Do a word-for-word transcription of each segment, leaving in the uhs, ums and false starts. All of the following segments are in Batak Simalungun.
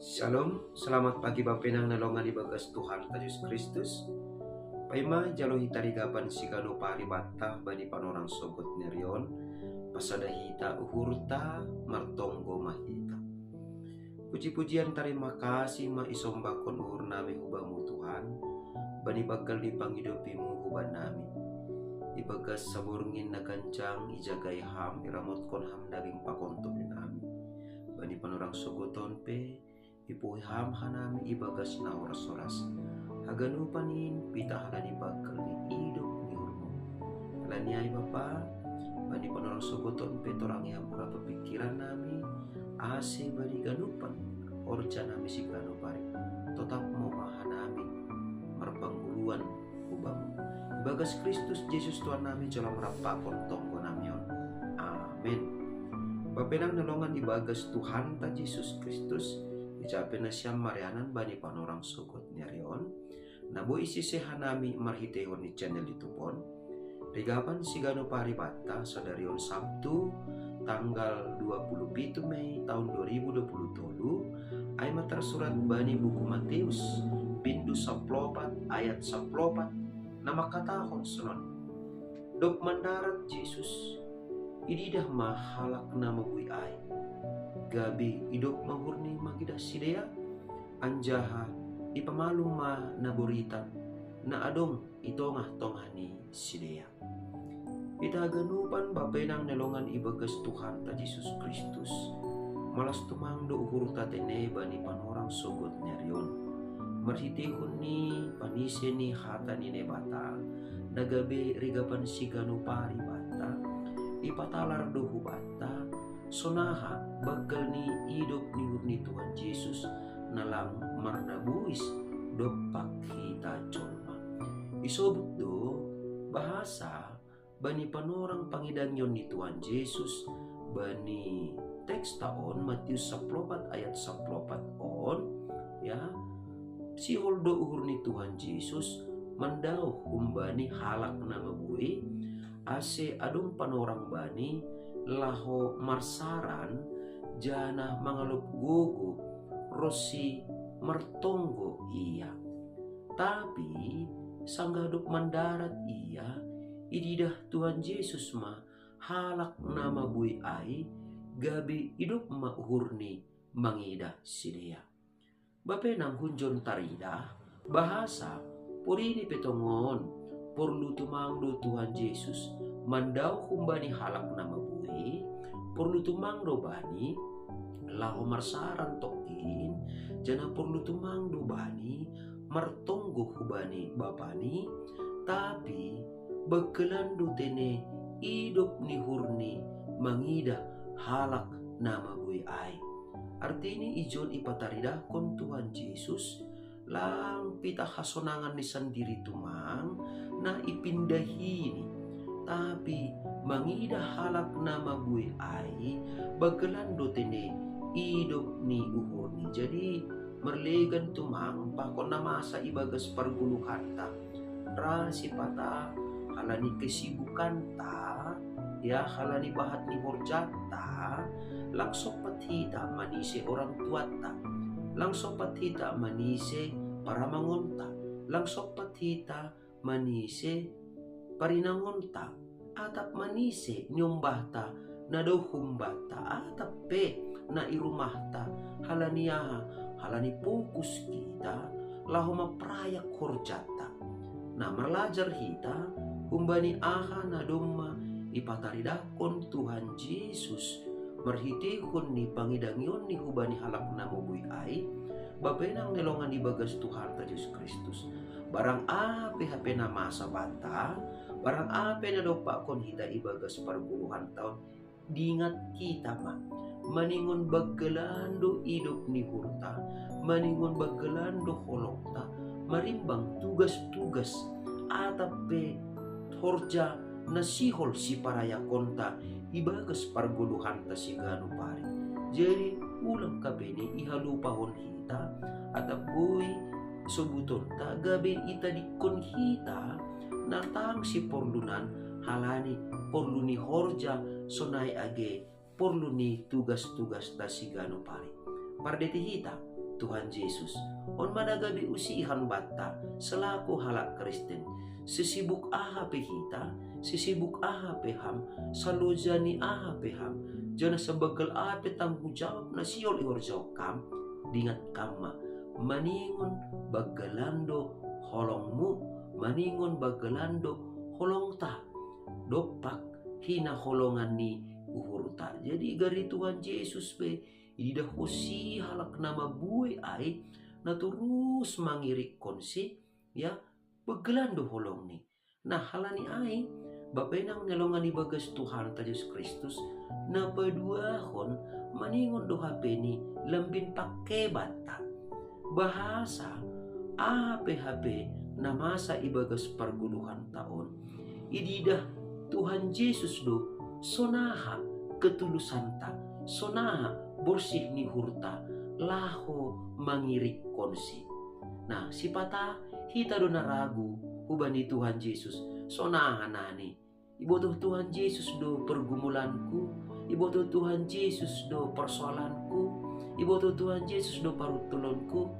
Shalom, selamat pagi bapenang na longan ibagas Tuhan ta Jesus Kristus. Paima jalo hita rigapan sigano pari banta bani panorang sogot ni ari on, pasada hita uhurta, martonggo ma hita. Puji-pujian tarima kasih ma isombahkon uhur nami hubamu Tuhan, bani banggal ni pangidopimu huban nami. Ibagas saborngin na ganjang ijagai ham, iramotkon ham daging pakontopi nami. Bani panorang sogoton pe, ipuhi ham hanami ibagas na horas-horas. Haganupan in pitah halani banggal ni idop ni uhurmu. Halani ai Bapa, bani panorang sogoton pe torangi ham urap pingkiran nami, ase bani ganupan horja nami sigano pari, totap ma hanami marpangguruan hubamu. Ibagas Kristus Jesus Tuhan nami, jalo ma rap pakon tonggo nami on. Amen. Bapenang na longan ibagas Tuhan ta Jesus Kristus, ijape nasiam marianan bani panorang sogot ni ari on, na boi sise hanami marhiteihon ni channel YouTube on. Rigapan sigano pari banta sadari on Sabtu, tanggal dua puluh pitu Mei tahun dua ribu dua puluh tolu, ai ma tarsurat bani buku Mateus, bindu saplopat ayat saplopat, na mangkatahon sonon: Dob mandarat Jesus, ididah ma halak na mabui ai, gabe idop ma uhurni mangidah sidea, anjaha ipamalum ma na boritan na adong i tongah-tongah ni sidea. Hita haganupan bapenang na longan ibagas Tuhan ta Jesus Kristus, malas tumang do uhurta tene bani panorang sogot ni ari on, marhiteihon ni panise ni hata ni Naibata, na gabe rigapan sigano pari banta, ipatalar do hubanta, sonaha banggal ni idop ni uhur ni Tuhan Jesus, na lang mardabuis dompak hita jolma. Isobut do bahasa bani panorang pangidangion ni Tuhan Jesus, bani teksta on Mateus saplopat ayat saplopat on, ya, sihol do uhur ni Tuhan Jesus mandao humbani halak na mabui, ase adong panorang bani laho marsaran janah mangalop gogo ronsi martonggo ia. Tapi sanggah dob mandarat ia, ididah Tuhan Jesus ma halak na mabui ai, gabe idop ma uhurni mangidah sidea. Bapenang, hunjon taridah bahasa porini pe tongon porlu tumang do Tuhan Jesus mandao humbani halak na mabui, porlu tumang do bani laho marsaran tongkin, janah porlu tumang do bani martonggo hubani Bapani, tapi banggalan do tene idop ni uhurni mangidah halak na mabui ai. Artini ijon ipataridahkon Tuhan Jesus, lang pitah hasonangan ni sandiri tumang na ipindahini, tapi mangidah halak na mabui ai, banggalan do tene idop ni uhurni. Jadi marlegan tumang pakon na masa ibagas pargoluhanta, ra sipata halani kesibukanta, ya, halani bahat ni horjanta, lang sompat hita manise orang tuanta, lang sompat hita manise paramangonta, lang sompat hita manise parinangonta, atap manise niombahta na dao humbanta, atap pe na i rumahta. Halani aha? Halani fokus hita laho mamparayak horjanta. Na marlajar hita humbani aha na domma ipataridahkon Tuhan Jesus marhiteihon ni pangidangionni hubani halak na mabui ai, bapenang na longan ibagas Tuhanta Jesus Kristus. Barang aha pe hape na masa banta, barang aha pe na dompakkon hita ibagas pargoluhanta on, dingat hita ma, maningon banggalan do idop ni uhurta, maningon banggalan do holongta, marimbang tugas-tugas, atap pe horja na sihol siparayakonta ibagas pargoluhanta siganup ari. Jadi ulang hape ni ihalupahon hita, atap boi sobutonta gabe itadingkon hita na tang siporlunan, halani porlu ni horja sonai age porlu ni tugas-tugasta siganup ari. Pardeti hita, Tuhan Jesus. On ma na gabe usihan banta selaku halak Kristen. Sisibuk aha pe hita, sisibuk aha pe ham, salojani aha pe ham, janah sabanggal aha pe tanggung jawab na sihol ihorjahon kam, dingat kam ma, maningon banggalan do holongmu, maningon banggalan do holongta, dompak hinaholongan ni uhurta. Jadi gari Tuhan Jesus pe ididah ho si halak na mabuei ai, na torus mangirikkonsi, ya, banggalan do holongni. Nah, halani ai, Bapa inang na longan ibagas Tuhanta Jesus Kristus, na paduahon maningon do hapeni lambin pangkebatta. Bahasa aha pe hape na masa ibagas pargoluhanta on, ididah Tuhan Jesus do sonaha ketulusanta, sonaha borsih ni uhurta, laho mangirikkonsi. Nah, sipata hita do na ragu hubani Tuhan Jesus, sonaha nani. Ibotoh Tuhan Jesus do pergumulanku, ibotoh Tuhan Jesus do persoalanku, ibotoh Tuhan Jesus do paruntulonku.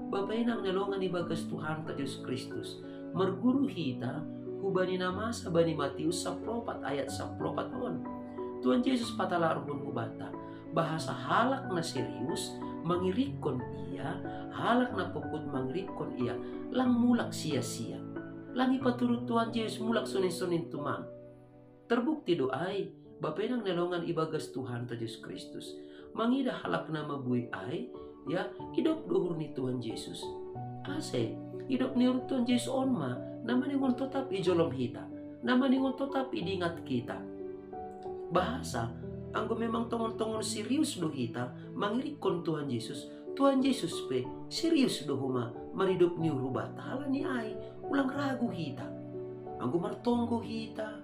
Bapa inang na longan ibagas Tuhanta Jesus Kristus, marguru hita hubani na masa bani Matius saplopat ayat saplopat on. Tuhan Jesus patalarhon hubanta, bahasa halak na serius mangirikkon ia, halak na pongkut mangirikkon ia, lang mulak sia-sia. Lang ipaturut Tuhan Jesus mulak sonin-sonin tumang. Terbukti do ai, Bapa inang na longan ibagas Tuhanta Jesus Kristus, mangidah halak na mabuei ai, ya, idop do uhur ni Tuhan Jesus. Ase, idop ni uhur Tuhan Jesus on ma na maningon totap ijolom hita, na maningon totap idingat hita. Bahasa, anggo memang tongon-tongon serius do hita mangirikkon Tuhan Jesus, Tuhan Jesus pe serius do homa maridop ni uhur hubanta. Halani ai, ulang ragu hita. Anggo martonggo hita,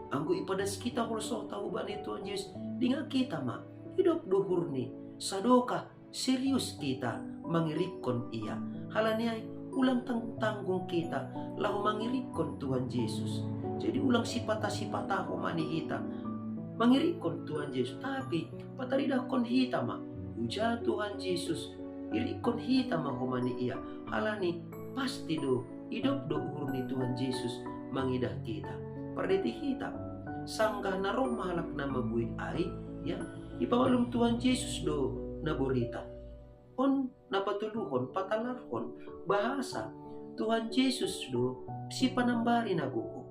anggo ipadas hita holsohta hubani Tuhan Jesus, dingat hita ma, idop do uhurni, sadokah serius hita mangirikkon ia. Halani ai, ulang tanggung-tanggung hita laho mangirikkon Tuhan Jesus. Jadi ulang sipata-sipata homa ni hita mangirikkon Tuhan Jesus, tapi pataridahkon hita ma, uja Tuhan Jesus irikkon hita ma homa ni ia. Halani pasti do, idop do uhur ni Tuhan Jesus mangidah hita. Pardeti hita, sanggah na roh ma halak na mabuei ai, ya, ipamalum Tuhan Jesus do naborita. On na patoluhon, patalarhon, bahasa Tuhan Jesus do sipanambari na gogo.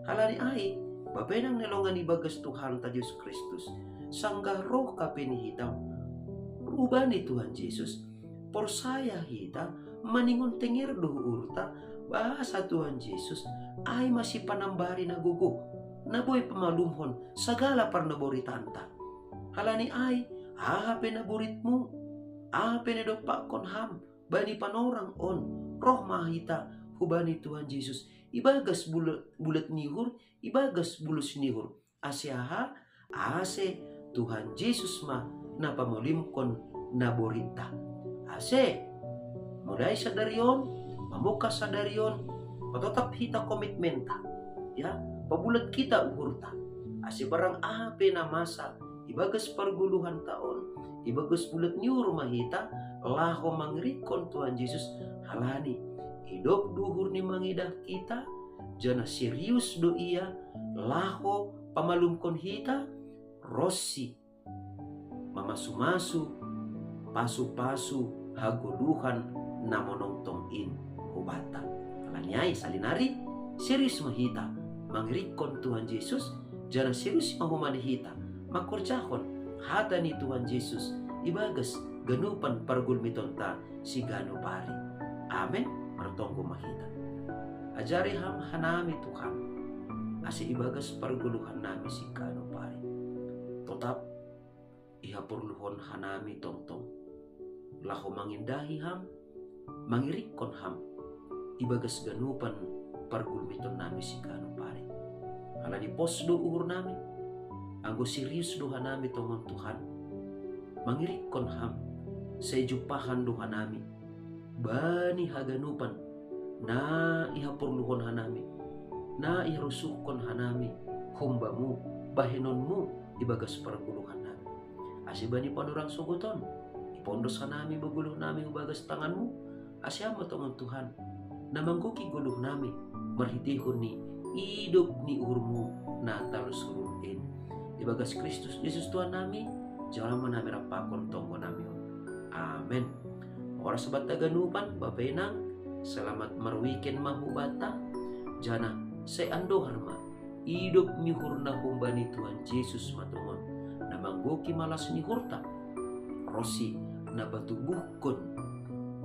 Halani ai, Bapa inang na longan ibagas Tuhanta Jesus Kristus, sanggah roh hape ni hita hubani Tuhan Jesus, porsaya hita, maningon tenger do uhurta, bahasa Tuhan Jesus ai ma sipanambari na gogo, na boi pamalumhon sagala parnaboritanta. Halani ai, aha pe naboritmu, aha pe na idompakkon ham bani panorang on, roh ma hita hubani Tuhan Jesus ibagas bul-, bulat ni uhur, ibagas bulus ni uhur. Ase aha? Ase Tuhan Jesus ma na pamalimkon naborinta. Ase, mulai sadari on, mamungka sadari on, patotap hita komitmenta, ya, pabulat hita uhurta. Ase barang aha pe na masa ibagas pargoluhanta on, ibagas bulat ni uhur ma hita laho mangirikkon Tuhan Jesus, halani idop do uhurni mangidah hita, janah serius do ia laho pamalumkon hita, ronsi mamasu-masu pasu-pasu hagoluhan na monongtong in hubanta. Halani ai, salinari, serius ma hita mangirikkon Tuhan Jesus, janah serius ma homa ni hita mangkorjahon hata ni Tuhan Jesus ibagas ganupan pargulmitonta siganup ari. Amen. Martonggo ma hita. Ajari ham hanami Tuhan, ase ibagas pargoluhannami siganup ari, totap ihaporluhon hanami tongtong laho mangindahi ham, mangirikkon ham ibagas ganupan pargulmitonnami siganup ari. Halani pos do uhurnami, anggo serius do hanami tongon Tuhan, mangirikkon ham, sai jumpahan do hanami bani haganupan na ihaporluhon hanami, na iharosuhkon hanami humbamu, bahenonmu ibagas pargoluhannami. Ase bani panorang sogot on, Pondos hanami baguluh nami hu bagas tanganmu, ase Ham ma tongon Tuhan, na manggoki goluh nami, marhitehon ni idop ni uhurmu na talusurhon in. Ibagas Kristus Jesus Tuhan nami, jalo ma nami rap pakon tonggo nami on. Amen. Horas banta ganupan, Bapa Inang, selamat marweekend ma hu banta, janah sai andohar ma, idop ni uhurna humbani Tuhan Jesus ma tongon, na manggoki malas ni uhurta, ronsi na patubuhkon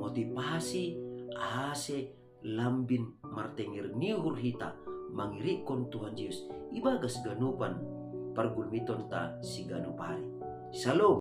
motivasi ase lambin martenger ni uhur hita mangirikkon Tuhan Jesus ibagas ganupan pargulmitonta siganup ari. Shalom.